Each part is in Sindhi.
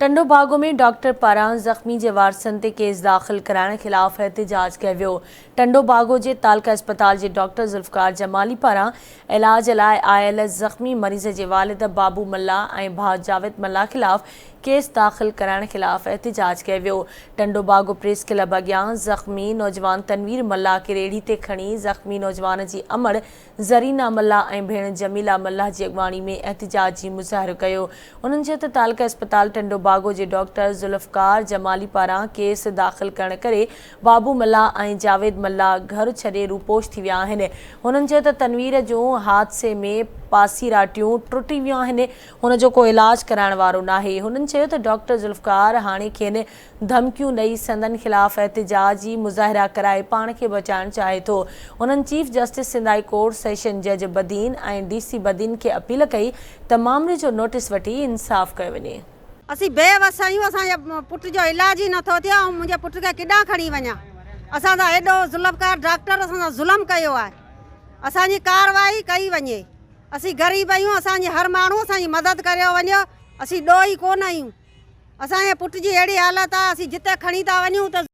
ٽنڊوباگو ۾ ڊاڪٽر پاران زخمي جي وارثن تي ڪيس داخل ڪرائڻ خلاف احتجاج ڪيو ويو. ٽنڊوباگو جي تعلقه اسپتال جي ڊاڪٽر ذوالفقار جمالي پاران علاج لاء آيل زخمي مريض جي والد بابو ملاح ۽ ڀاء جاويد ملاح خلاف ڪيس داخل ڪرائڻ خلاف احتجاج ڪيو ويو. ٽنڊوباگو پريس ڪلب اڳيان زخمي نوجوان تنوير ملاح کي ريڙهي تي کڻي زخمي نوجوان جي امڙ زرينا ملاح ۽ ڀيڻ جميلا ملاح جي اڳواڻي ۾ احتجاجي مظاهرو ڪيو. هنن چيو ته تعلقه اسپتال ٽنڊوباگو جي ڊاڪٽر ذوالفقار جمالي پاران ڪيس داخل ڪرڻ ڪري بابو ملاح ۽ جاويد ملاح گهر ڇڏي روپوش ٿي ويا آهن. هنن چيو ته تنوير جون حادثي ۾ پاسيراٽيون ٽٽي ويون آهن، هن جو ڪو علاج ڪرائڻ وارو ناهي. هنن چيو ته ڊاڪٽر ذوالفقار هاڻي کين ڌمڪيون ڏئي سندن خلاف احتجاجي مظاهرا ڪرائي پاڻ کي بچائڻ چاهي ٿو. هنن chief justice Sindh high court, session جج بدين ۽ ڊي سي بدين کي اپيل ڪئي ته مامري جو نوٽيس وٺي انصاف ڪيو وڃي. اسين بي وس آهيون اسان جي پٽ جو علاج ئي نٿو ٿئي آئون منهنجي پٽ کي ڪيڏانهن کڻي وڃان اسان سان ايڏو ذوالفقار ڊاڪٽر اسان سان ظلم ڪيو آهي اسان جي ڪارروائي ڪئي وڃي اسين غريب آهيون اسان جي هر ماڻهو اسان جي مدد ڪريو وڃو اسين ڏوهي ڪونه آهيون. اسان جي پٽ جي اهڙي حالت آ اسين جتي کڻي ٿا وڃون اتي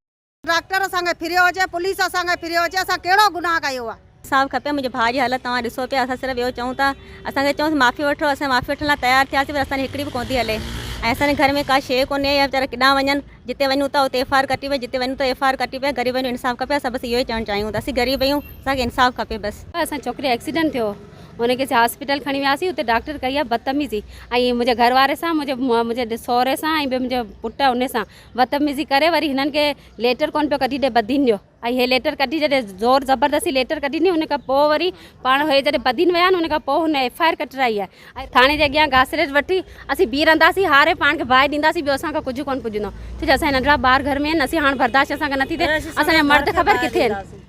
ڊاڪٽر اسان کي ڦريو اچي پوليس اسان کي ڦريو اچي اسان ڪهڙو گناهه ڪيو آ. انصاف کپي منهنجي ڀاء جي حالت توهان ڏسو پيا اسان صرف اهو چئون ٿا اسان کي چئون معافي وٺو اسان معافي وٺڻ لاء تيار ٿياسين پر اسان جي هڪڙي به ڪونه ٿي هلي ۽ اسان جي گهر ۾ ڪا شيء ڪونهي يا ويچارا ڪيڏانهن وڃن جتي وڃون ٿا اتي ايف I R ڪٽي پئي جتي وڃون ٿا ايف I R ڪٽي پئي غريبن جو انصاف کپي اسان بس اهو ئي چوڻ چاهيون ٿا اسين غريب آهيون اسان کي انصاف کپي بس. اسان جي ڇوڪري جو ايڪسيڊنٽ ٿيو هن کي اسين هاسپيٽل کڻي وياسين اتي ڊاڪٽر ڪئي آهي بدتميزي ۽ منهنجي گهر واري سان منهنجي منهنجي سهري سان ۽ ٻيو منهنجو پٽ آهي ان سان بدتميزي ڪري وري هنن کي ليٽر ڪونه پيو ڪڍي ڏي بدين جو ۽ هي ليٽر ڪڍي جڏهن زور زبردستي ليٽر ڪڍي ڏني ان کان پوء وري پاڻ هي جڏهن بدين ويا ان کان پوء هن ايف I R ڪٽرائي آهي ۽ ٿاڻي جي اڳيان گاسليٽ وٺي اسين بيهي رهنداسين هاري پاڻ کي باهه ڏينداسين ٻيو اسان کان ڪجهه ڪونه پڄندو ڇو جو اسان جا ننڍڙا ٻار گهر ۾ آهن اسين هاڻ برداشت اسان کان نٿي ٿئي اسان جا مرد خبر ڪٿي آهن.